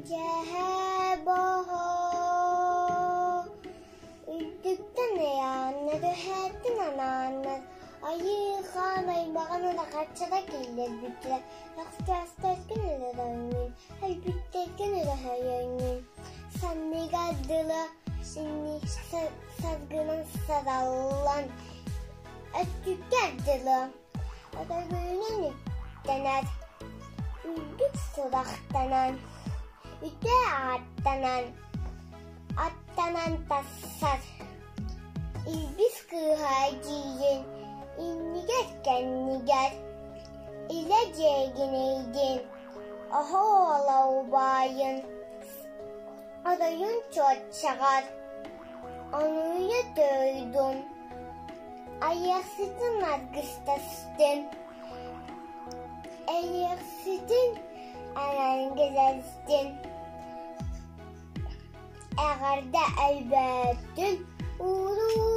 Дьэһэ боһо Үрдүктэн ыйааннар, үһээттэн анааннар, айыы хаан аймаҕын улахаччыта киллэрбиттэрэ, өстөөхтөргүн өлөрөҥҥүн, өлбүттэргин өрөһөйөҥҥүн, санныгар дылы саргынан сараллан, өттүккэр дылы өрөгүйүнэн үктэнэр, үрдүк сурахтанан, үтүө ааттанан Аттанан тахсар, Илбис кыыһа эдьиийин иннигэр-кэннигэр илэ дьиэгинэйдиин оһо уола убайын оройун чуоччаҕар Онуйа төйдун Айыахсытын аргыстастын Эйиэхситин эҥэргэзэстин Эҕэрдэ өлбөөттүн, ууруу!